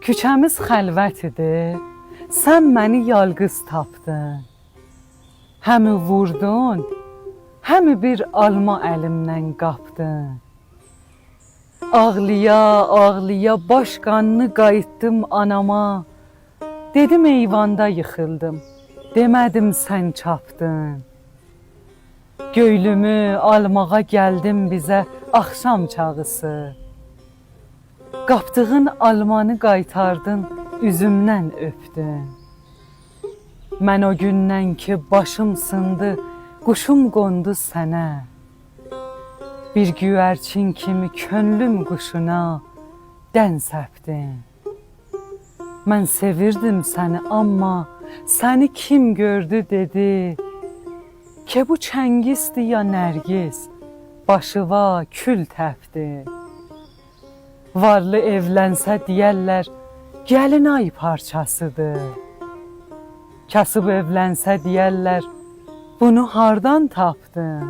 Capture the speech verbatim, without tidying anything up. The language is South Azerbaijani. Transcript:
کوچه‌میز خلوت ایدی، سن منی یالقیز تاپدین. همی ووردون، همی بیر آلما الیمدن قاپدین. آغلایا، آغلایا باش قانلی قاییتدیم آناما. دئدیم ایواندا ییخیلدیم، دئمه‌دیم سن چاپدین. گؤیلومو آلماغا گلدیم بیزه آخشام چاغیسی. قاپدیغین آلمانی قایتاردین، اوزومدن اؤپدون. من او گوندن کی باشیم سیندی، قوشوم قوندو سنه. بیر گؤیرچین کیمی کؤنلوم قوشونا دن سپدین. من سئویردیم سنی، آمما سنی کیم گؤردو، دئدی کی بو چنگیزدی یا نرگیز، باشیوا کول تپدی. وارلی ائولنسه دئیرلر، گلین آی پارچاسیدیر. کاسیب ائولنسه دئیرلر، بونو هاردان تاپدین؟